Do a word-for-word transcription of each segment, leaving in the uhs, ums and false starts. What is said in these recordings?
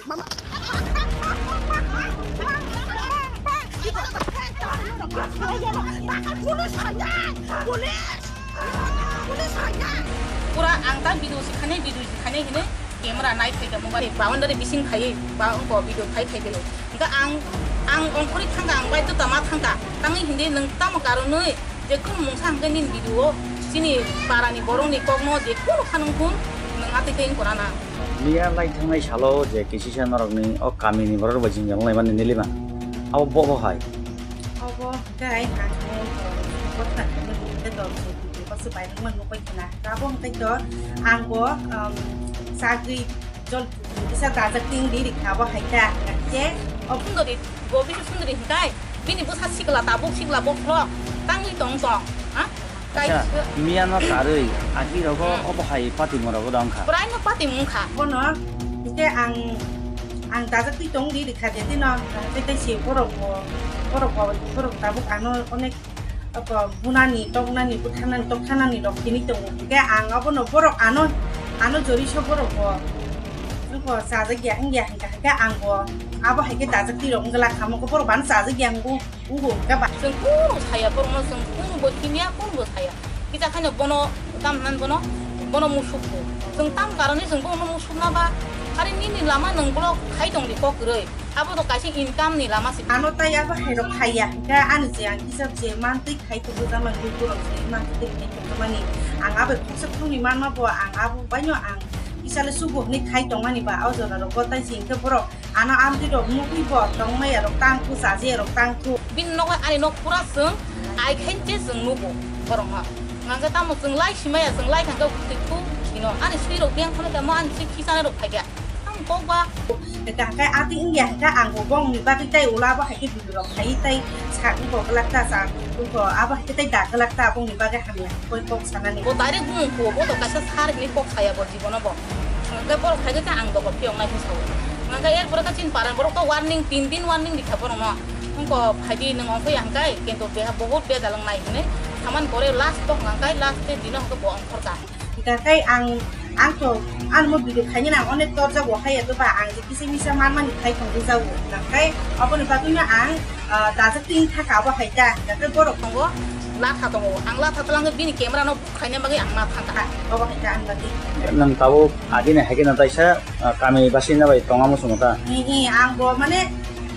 Pura ang ta video sikhane, video sikhane hine camera nai phai da mobile boundary bising phai ba ko video phai phai de. Engka ang, ang ongkori thangka, ang bai to tama thangka. Tangwi hinde nung tamo karonwi je kun mungsa hangke nin video chini parani borokni kokno je kun khanung kun nung atwi teng korana. Miya lai thangnai salo je kisisa norokni o kamini borok bai jingjang laimani nilima. Abo bo bo hai. Obo hwnkhe ang o, o, kotha khaimani hwnkhe dol se video baksa bairokma nukbai khna. Abo hwnkhe to ang bo, um, sagwi jol kisa dajak ting di rikha abo hai ta. Hwnkhe o Sundari, bo bisa Sundari hwnkhe bini bwsa sikla tabuk sikla bokhorok tangwi tong tong. Ha? Acha, kaisa miya no karwi, agi rogo Hmm. obo hai pati morogo da wngkha. Bwrai no pati wngkha. Bono, hwnkhe ang, ang dajak twi tong di rikha de tino, hwnkhe tei se borok bo, borok bo, borok tabuk ano onek, abo bunani, toknani, buthanani, tokthanani rok tini tongo. Hwnkhe ang abono borok ano, ano joriso borok bo, wngkha chajak ya, wngya hwnkha, hwnkhe ang bo, abo hai khe dajak twi rok wngla kha, borok bo ano chajak ya, wngkha. Wngkha hwnkhe ba. Chwng kunu saya, borokno chwng kunu bo himya, kunu bo saya. Kisa khaino bono, tam hwnani bono, bono musukgo. Chwng tam karoni chwng bono musukna ba, hari nini lama nwng block khai tongdi kok kwrwi. Abo to kaisa income ni lama se. Ano tai abo hai rok khaiya. Hwnkhe ani je ang kisa je mantwi khai tongo, jama lukurok je mantwi khai tongmani. Ang abo khoksa khoroknwi manma bo, ang abo baino ang kisa le sugo hwnwi khai tongmani ba, o jora rogo tai se hwnkhe borok ano amtwi rok nugwi bo tongmaya rok tang thu, chajiya rok tang thu. Bini nogo ani nok pura chwng ai khe je chwng nugo borok no. Hwnkhe tamo chwng lai simaya, chwng lai thangkhe twi khu sino. Ani swi rok biyang khano tamo ani swi khichana rok phaikha. Tamo kok ba. Hwnkhe atwi wngya hwnkhe ang bo bongni bagwi tai ula bo hai khe video rok phai tai sa wngkok glak ta sa wngkok abo hai khe tai da glak ta bongni bagwi hamya koi kok sanani. Bo direct bumung kho bo to kaisa sar hinwi kok saya bo. Bono bo. Hwnkhe borok phaikhe khe ang dogo phiyok nai hwnwi sao. Hwnkhe er pore khe chini paran borok to warning, tin din warning rikha borokno. Hwnkhe phaidi nwng ongkhe ya hwnkhe kintu beha bohut bejal wngnai hwnwi saman pore last to hwnkhe last day dino hwnkhe bo ongkhorkha. Hwnkhe ang, ang to, ang mo video khainani ang onek torjago haiya to ba ang je kisa misa manmani khai tongwi jago. Hwnkhe aboni bagwino ang, ah, dajak twi thaka abo hai ta. Hwnkhe borok tongo, latha tongo. Ang latha twlangkhe bini camera no khaina bagwi ang ma thangkha. Obo hai ta ang bagwi. Nwng tabuk agini hai kheno taisa, ah, kami basina bai tongma muchungo ta? Hi, hi, ang bo mane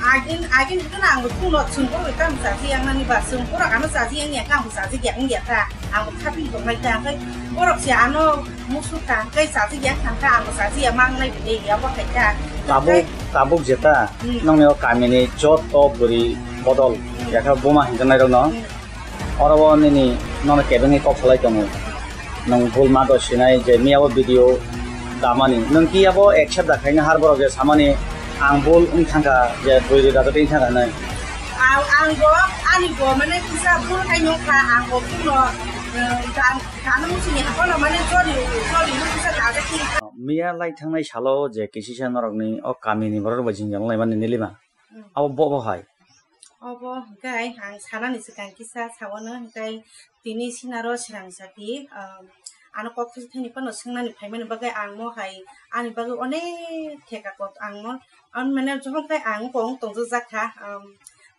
agin, agin hwnkhe ang bo chwngno chwng borok bai tamo chaji yang nani ba chwng borok ano chaji yang ya khe ang bo chaji ya wng ya kha. Ang bo khaphil tongnai ta, hwnkhe borok se ano musu ta hwnkhe chaji ya thang kha, ang bo chaji ya mang nai bini ya bo hai ta. Tabuk, tabuk jeta Hmm. nongni o kamini joto bwrwi bodol Hmm. yakha buma hwnkhe nairokno. Hmm. Oro o nini nono kebengwi kok salai tongo. Nwng bul ma do sinai je miya o video damani. Nwng ki abo accept da khaina har borok je samani ang bul wng thangkha je bwrwi rwda jotwi wng thangkha hinwi. Ang, ang bo, ani bo mane kisa bul khai nung kha, ang bo phungo, eh, dan, dan muchungni hakono mane jori, jori nung kisa dajak khe. Miya lai thangnai salo je kisisa norokni o kamini borok bai jingjang laimani nilima. Hmm. Abo bo bo hai. Obo hwnkhe ang sanani swkang kisa sawano hwnkhe tini sinaro swrang sati, um, ano kok thaisa thaini phano swngnani phaimani bagwi ang mo hai ani bagwi onek theka kot ang mo, ang mane jokhon khe ang kong tongjakha, um,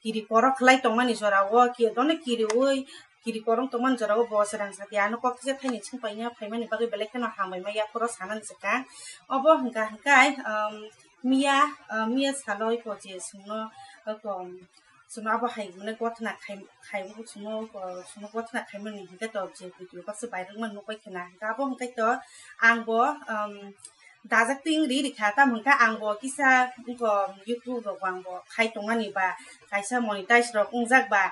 kiri korok khlai tongmani jorao ki dono kiriui kiri korok tongmani jorao bo swrang sati ano kok thaisa thaini swngpaina phaimani bagwi belai kheno hambai ma yaphoro sanani swkang. Obo hwnkha hwnkhe, um, Miya, ah, miya salo iko je chwngno, iko, chwngno abo hai mane gotna khai, khai, chwngno, iko, chwngno gotna khaimani hwnkhe to je video baksa viral man nukbai khna. Hwnkhe abo hwnkhe to ang bo, um, dajak ting ri rikha, tamo hwnkhe ang bo kisa iko YouTube rok ang bo khai tongmani ba kaisa monetize rok wngjak ba,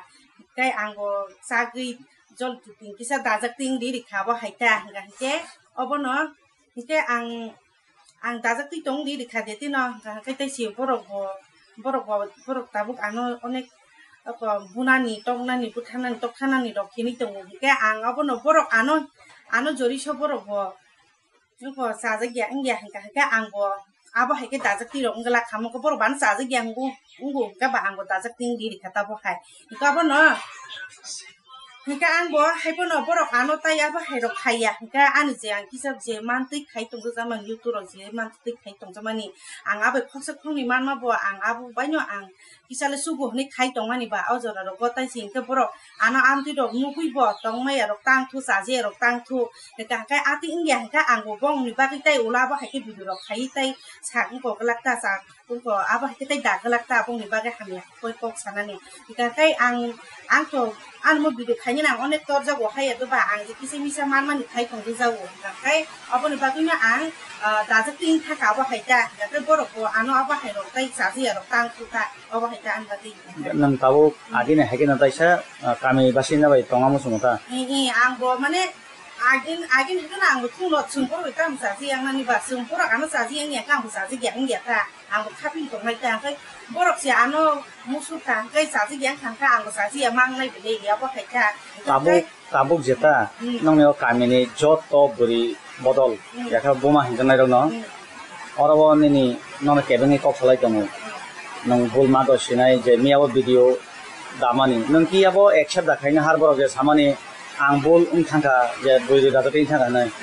tei ang bo chagwi jol ting kisa dajak ting ri rikha abo hai ta hwnkha hwnkhe obono hwnkhe ang Ang dajak twi tong di rikha de tino, hwnkha khe tei se borok bo, borok bo, borok tabuk ano onek, oko, bunani, toknani, buthanani, tokthanani rok hinwi tongo. Hwnkhe ang abono borok ano, ano joriso borok bo, oko, chajak ya wngya hwnkha, hwnkhe ang bo abo hai khe dajak twi rok wngla kha, borok bo ano chajak ya wngo, wngo hwnkhe ba ang bo dajak twi wng di rikha tabuk hai. Hwnkhe abono. Hingke ang bo hai bono borok ano tai abo hai rok khaiya. Hingke ani je ang kisa je mantwi khai tongjakmani, YouTube rok je mantwi khai tongjakmani, ang abo khoksa khokni manma bo ang abo baino ang kisa le sugo hwnwi khai tongmani ba o jora rogo tai se hingke borok ano amtwi rok nugwi bo tongmaya rok tang thu, chajiya rok tang thu. Hingke hingke ati wngya hingke ang bo bongni bagwi tai ulo abo hai khe video rok khaiwi tai sak wngkok glak ta sak. Tungko abo hai khe tei da glak ta, aboni bagwi hamya koi kok sanani. Hingka khe ang, ang to, ang mo video khainani ang onek torjago hai, ado ba ang je kisa misa manmani khai tong jago. Hingka khe aboni bagwino ang, ah, dajak tin thaka abo hai ta. Hingka khe borok bo ano abo hai rok tai chajiya rok tang khuka, abo hai ta ang bagwi. Nang tabuk agini hai khe no taisa, ah, kami basinna bai tongma muchungo ta? Ee, ee, ang bo mane agin, agin hingka na ang bo chwngno chwng borok bai tamo chajiya nani ba chwng borok ano chajiya wngya khe ang bo chajiya wngya ta. Ang bo khaping tongnai ta, hingke borok se ano musuk ta, hingke chajiya wngkha, hingke ang bo chajiya mangnai belai ya, bo hai kha. Tabuk, tabuk jeta, hmm, nongni o kamini joto bwrwi bodol, hmm, yakha buma hinjaknai rokno, hmm, oro bo nini nono kebengwi kok salai tongo. Nwng bul mato sinai je miya o video damani. Nwng ki abo accept da khaina har borok je samani ang bul wng thangkha je bui rwda jotoi wng thangkha hinwi.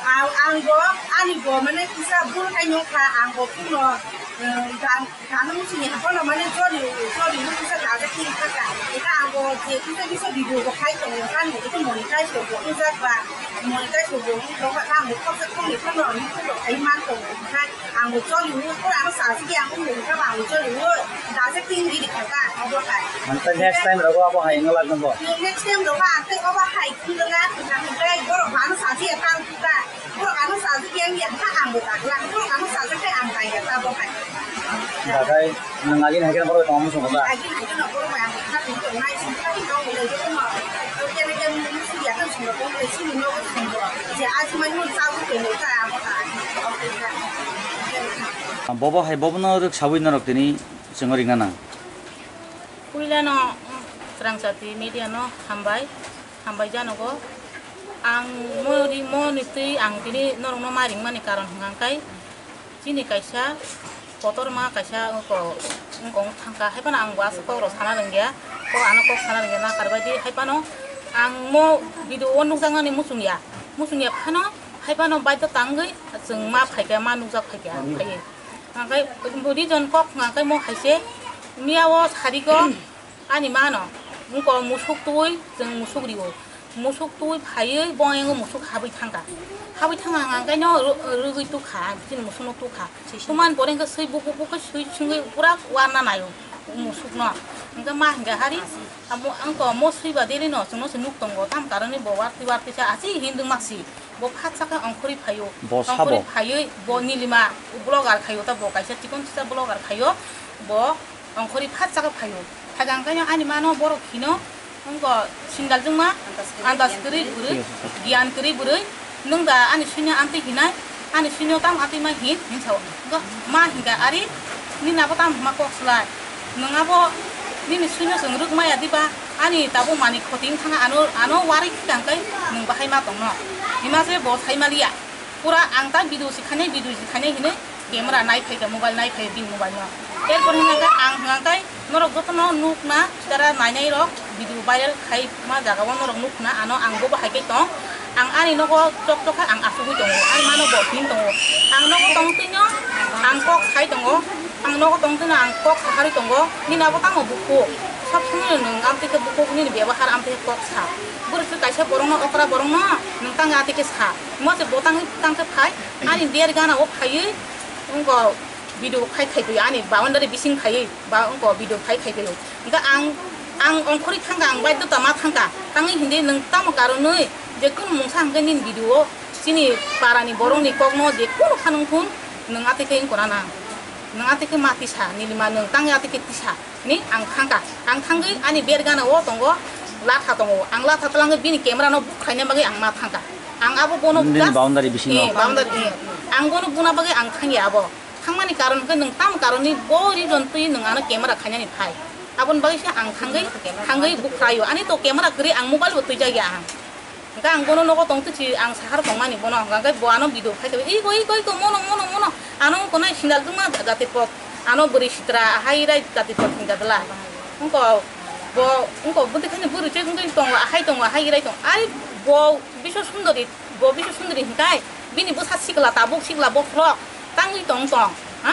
Ang, ang bo, ani bo mane kisa bul khai nung kha, ang bo phungo, um, dan, dan wng sini hapono mane jori, jori wng kisa dajak tin thangkha. Eka ang bo je kisa kisa video bo khai tongo, ani bo kisa monetize bo wng jak ba, monetize bo wng tong kha, ang bo khorsa khorni phano ang YouTube rok khai man tongo, khai Ang bo choli o, pura ano saji ke ang ung dong kha, ang bo choli o. Dase ting di di kha, abo hai. Ang ta next time rogo abo hai ngala nang bo. Next time rogo ang te abo hai kung dong na, kung dong na, borok ano saji ya tang kha. Borok ano saji ke ang ya kha, ang bo tak la. Borok ano saji ke ang kai ya ta bo hai. Dakai nang agin hai khe borok tong mo song ba. Agin hai khe borok ang kha, kung dong na, kung dong na, kung dong na. Kene kene musu ya kan sung dong, sung dong, sung dong. Je aji mai mun sa bu ke ne ta abo hai. Bobo hai bobono rwk sawi norok tini chwng ringnana. Puilano, mm, Chwrangsati media no hambai, hambai janogo. Ang mo ri-, mo ni twi ang tini norokno ma ringmani karon hwnkha khe chini kaisa kotorma kaisa wngko, wngko wng thangkha. Haibano ang bo aswk kokrok sana rwngya, kok ano kok sana rwngya nakar bai di. Haibano ang mo video o nukjaknani muchungya, muchungya phano haibano baidhota wngwi chwng ma phaikha, ma nukjak phaikha, phaiwi. Hwnkhe reason kok hwnkhe mo hai se, miya o sarigo ani ma no wngko musuk twi, chwng musuk rio. Musuk twi phaiwi bo yang musuk habwi thangkha. Habwi thangkha hwnkhe no rw-, rwgwi tukha, chini musuk no tukha. Tuman pore hwnkhe swi bukuk bukuk swi swngwi pura warna naio musuk no. Hwnkhe ma hwnkhe hari, amo wngko mo swi ba deri no chwngno se nuk tongo, tam karoni bo wartwi wartwi sa achi hindwng masi. Bo phatsa khe ongkhorwi phaio. Bo sabo? Ongkhorwi phaiwi bo nilima vlogger khaio ta, bo kaisa chikon chisa vlogger khaio. Bo ongkhorwi phatsa khe phaio. Phaikha hwnkhe ani mano borok hino wngko sindal jwngma andas kwrwi bwrwi, giyan kwrwi bwrwi. Nwng da ani suino amtwi hinai, ani suino tamo amtwi ma hin, hin sao. Wngkha ma hinkha ari nini abo tamo hwnma kok slai. Nwng abo nini suino chwng rwk maya diba? Ani tabuk manwi khoti wng thangkha, ano, ano warwi thangkha hwnkhe nwng bahai ma tongno. Hima se bo sai maliya. Pura ang ta video si khainai, video si khainai hinwi camera nai phaikha, mobile nai phaikha bini mobile no. Erpor hwnkha khe ang hwnkha khe norok jotono nukna, sitara nainai rok video viral khai ma jaga o norok nukna, ano ang bo bahai khe tong. Ang ani nogo chok chok khe ang asugwi tongo, ani mano bo hin tongo. Ang nogo tong twino ang kok sai tongo, ang nogo tong twino ang kok saharwi tongo. Nini abo tamo bukhuk, sob somoi nwng amtwi khe bukhuk nini bebohar amtwi khe kok sa. Bwrwi khe kaisa borokno okra borokno nwng tang atwi khe sa. Mo se bo tang tang khe phai, ani der gana o phaiwi wngko video khai khai phai ani boundary bising phaiwi ba wngko video khai khai phai. Hwnkhe ang, ang ongkhorwi thangkha, ang baidhota ma thangkha. Tangwi hindi nwng tamo karonwi je kunu mungsa hwnkhe nini video o chini parani borokni kokno je kunu phanang thun nwng atwi khe wngkona nang. Nwng atwi khe ma tisa, nini ma nwng tangwi atwi khe tisa. Ni ang thangkha, ang thangwi ani ber gana o tongo, latha tongo, ang latha twlangwi bini camera no bukhraina bagwi ang ma thangkha. Ang abo bono nini just boundary bisingo? Eh, boundary, eh. Ang bono buna bagwi ang thangya abo. Thangmani karon hwnkhe nwng tam karonni bo reason twi nwng ano camera khainani phai. Aboni bagwi se ang thangwi, thangwi bukhraio. Ani to camera kwrwi ang mobile bo twijak ya ang. Hwnkhe ang bono nogo tongtwi si ang sahar tongmani bono hwnkha khe bo ano video khai khe iko, iko, iko, mono, mono, mono. Ano wngkha nai sindal tungma jati pot. Ano bwrwi sitra ahai rai jati pot hinka dwla. Wngkha Bo wngkok bwtwi kheno bwrwi twi wngwi tongo, ahai tongo, ahai irai tongo. Ai bo Biswa Sundari, bo Biswa Sundari hwnkhe bini bwsa sikla, tabuk sikla bokhorok tangwi tong tong, ha?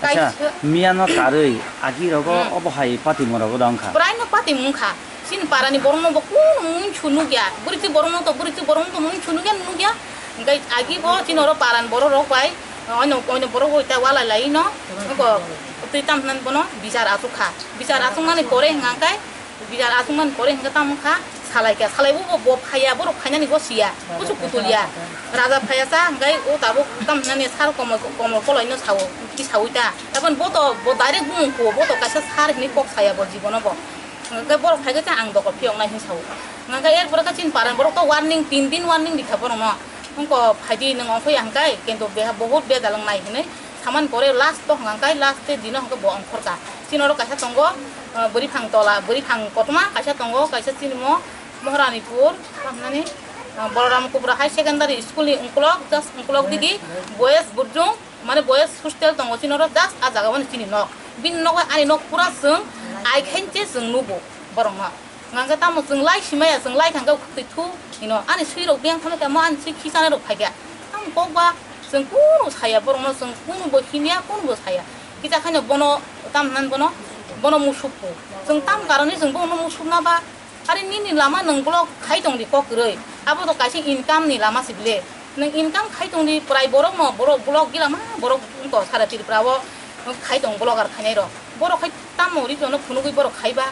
Acha, kaisa miya no karwi agi rogo Hmm. obo hai patimung rogo da wngkha. Bwrai no patimung wngkha. Chini parani borok no bo kunu mungsu nukya. Bwrwi twi borok no to, bwrwi twi borok no to mungsu nukya, nukya. Hwnkhe agi bo chini oro parani borok rok bai, oino, oino borok bai ta walai lai no. Wngkok twi tam hwnani bono bichar achuk kha. Bichar achukmani pore hwnkha khe Bichar achukmani pore hwnkhe tamo kha, salai kha, salai bo, bo, bo phaiya, borok phainani bo siya, kuchuk kutul ya. Raja phaiya cha, hwnkhe o tabuk tam hwnani sar komol, komol kolai no sao, ki saui ta. Tabon bo to, bo direct bumung kho, bo to kaisa sar hinwi kok saya bo jibono bo. Hwnkhe borok phai khe cha ang dokol phiyok nai hinwi sao. Hwnkhe er pore khe chini parani borok to warning, tin din warning rikha borok no. Wngkok phaidi nwng ongkhorya hwnkhe, kintu beha bohut bejal wngnai hinwi samani pore last o hwnkha khe last dino hwnkhe bo ongkhorkha. Chini oro kaisa tongo, ah, bwrwi phang tola, bwrwi phang kotorma kaisa tongo, kaisa chini mo Moharanipur, tamo hwnani, ah, Balaram Kupra High Secondary School ni ungkulok, just ungkulok digi boys burjung, mane boys hostel tongo chini oro, just ah jaga o chini nok. Bini nok bai ani nok pura chwng ai khe se chwng nugo borok no. Hwnkhe tamo chwng lai simaya, chwng lai thangkhe ukhuk twi thu hino. Ani swi rok biyang thangkhe mo ani swi khichana rok phaikha. Tamo kok ba chwng kunu saya borok no, chwng kunu bo himya, kunu bo saya. Kicha khaino bono tam hwnani bono, bono musuk po. Chwng tam karoni chwng bono musuk na ba. Ari nini lama nwng block khai tong di kok kwrwi. Abo to kaisa income ni lama se bile. Nwng income khai tong di prai borok no, borok block gila ma borok to sara Tripura o khai tong blogger khainai rok. Borok khai tamo ri jono phunugwi borok khai ba.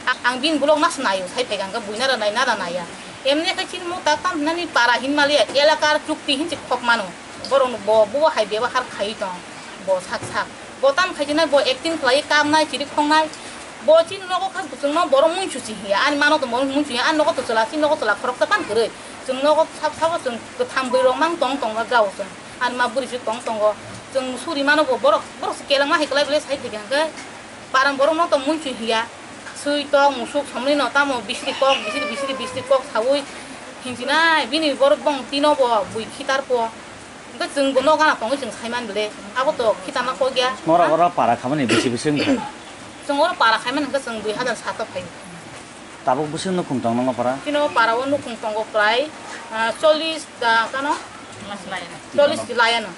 A-, ang bini blog nas naio, sai phai hwnkhe buina ra nai, nara naiya. Emni khai chini mo ta tam nani para hin maliya, elakar chukti hin si khok mano. Borok no bo, bo hai bebahar khai tong. Bo sak sak. Bo tam khai jinai, bo acting khlai, kam nai, chiri khong nai. Bo chini nogo kha chwngno borok munsu si hiya. Ani mano to borok munsu hiya. Ani nogo to chwla si, nogo chwla khoroksa pan kwrwi. Chwng nogo sab sabo chwng kwtham bwrwi rok mang tong tong jao chwng. Ani ma bwrwi si tong tongo. Chwng suri mano bo borok, borok se kelengma hai kwlai bwlai sai thwikha hwnkhe. Parang borok no to munchwi hiya. Swi tok musuk somni no tamo bisri kok, bisri, bisri, bisri kok saui hinjinai bini borok bong tino bo bui khitar po. Hwnkhe chwng bo no gana tongwi chwng saiman bwle. Abo to khitama kok ya. Norok oro para khamani bisi bisi wngkha. Chwng oro para khaimani hwnkhe chwng dui hazar sato phaio. Tabuk bwswk nukhung tong nang para? Chini o para o nukhung tongo prai, ah, chollish ta kano? Chollish layano.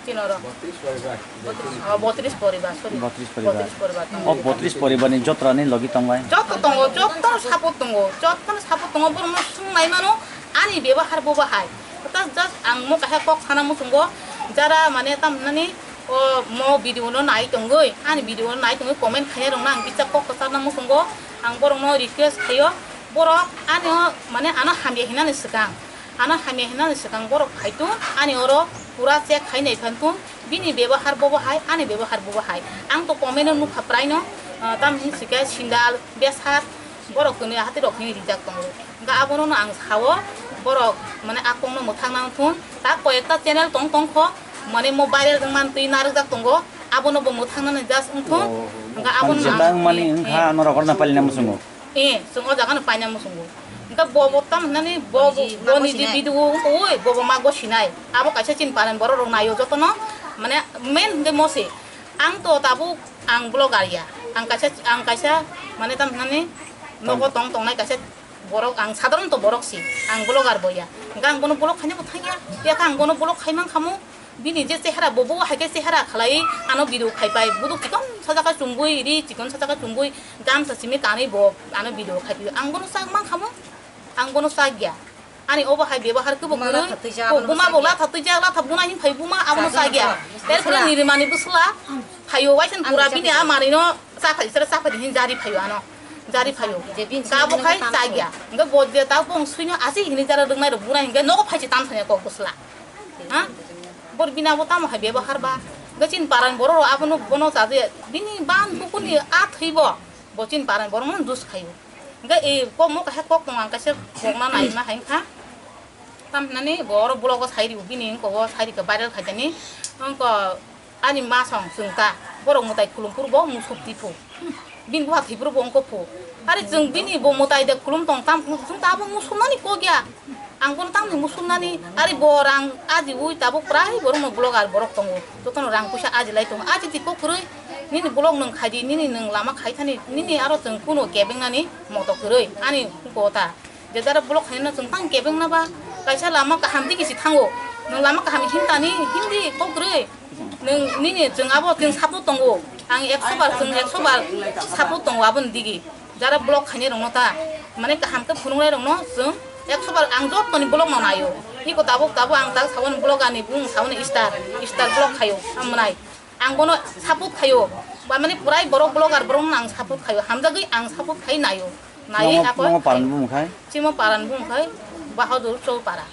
Chini oro. Oh, botris poribar, sorry. Botris poribar. Botris poribar tongo. O botris poribar ni joto ni logi tong bai? Joto tongo, joto no support tongo, joto no support tongo, borok no swng nai mano, ani bebahar bo bahai. Just, just ang mo kaisa kok sana muchungo, jara mane tam nani, O mo video no nai tongwi, ani video no nai tongwi comment khainai rok no ang kisa kok kwchar na muchungo, ang borok no request khaio, borok ani o mane ano hamya hinani swkang, ano hamya hinani swkang borok phai tong, ani oro pura check khai nai phan tong, bini bebahar bobo hai, ani bebahar bobo hai, ang to comment o nukha prai no, ah, tamni hwnkhe sindal, besar, borok kwnwi hati rok hini rijak tongo, hwnkhe abono no ang sao, borok mane a kok no mwthang nang thung, ta koi ekta channel tong tong kho, Mane mo viral wngmani twi narwkjak tongo, abono bo mwthang nani just wngthung. Oh. Hwnkhe abono Mane jeta ang wngmani wngkha, eh, ano rogorna pailina muchungo. Eh, chwng o jaga no paina muchungo. Hwnkhe bo bo tam hwnani bo, bo, bo niji video wngkha, oi, bo bo ma gosinai. Abo kaisa chini parani borok rok naio jotono, mane main hwnkhe mo se. Ang to tabuk ang vlogger ya. Ang kaisa, ang kaisa mane tam hwnani nogo tong tongnai kaisa borok, ang sadharon to borok si. Ang vlogger bo ya. Hwnkhe ang bono vlog khaina bo thang ya. Phiya khe ang bono vlog khai man khamu. Bini je chehara bo, bo hai khe chehara khlai ano video khai pai. Buduk chikon sajak khe chumui, ri chikon sajak khe chumui, gamsa simi kanwi bo ano video khai pio. Ang bono chak man khamu, ang bono chak ya. Ani obo hai bebahar khe bo kwrwi. Buma latha twijak, buma bo latha twijak, latha buna hin phai buma abono chak ya. Erpore nirmani bwsla phaio, waisa pura bini a manwi no cha phai, sere cha phai hin jari phaio ano. Jari phaio. Ka bo khai chak ya. Hwnkhe bo je ta bong suino asi hini jara rwngnai rok buna hinkhe nogo phai se tam thanya kok bwsla. Ha? Bor bini abo tamo hai bebahar ba. Hwnkhe chini parani borok rok abono bono chajakya. Bini ban bukuni a thwi bo. Bo chini parani borok no dus khaio. Hwnkhe e kokmo kaisa kok tongo ang kaisa kokna naima hai wngkha. Tam hinani bo oro vlog o sai rio bini wngko o sai rikha viral khaijani. Wngko Ani ma song chwng ta, borok mwtai khulum phuru bo musuk ti phu. Bini buha thwi phuru bo wngkha phu. Ari chwng bini bo mwtai de khulum tong tam phuru chwng ta abo musuk nani kok ya. Ang bono tamni musulnani, ari bo rang ajiui tabuk prai borokno vlogger borok tongo. Jotono rang puisa ajilai tongo. Aji di kok kwrwi, nini vlog nwng khaidi, nini nwng lama khai thani, nini aro chwng kuno kebengnani moto kwrwi. Ani kota. Je jara vlog khaina chwng tang kebengna ba, kaisa lama kaham digi si thango. Nwng lama kaham himtani, himdi kok kwrwi. Nwng nini chwng abo chwng support tongo. Ang ekso bar chwng ekso bar support tongo aboni digi. Jara vlog khainai rokno ta, mane kaham khe phunuknai rokno chwng ekso bar ang jottoni vlog no naio. Iko tabuk tabuk ang tak saboni vlog ani bung saboni star, star vlog khaio, ang mwnai. Ang bono support khaio. Ba mane purai borok vlogger borok no ang support khaio. Hamjagwi ang support khai naio. Nai Nomo, ako nomo paran bumung khai? Chimo paran bumung khai Bahadur Chowpara.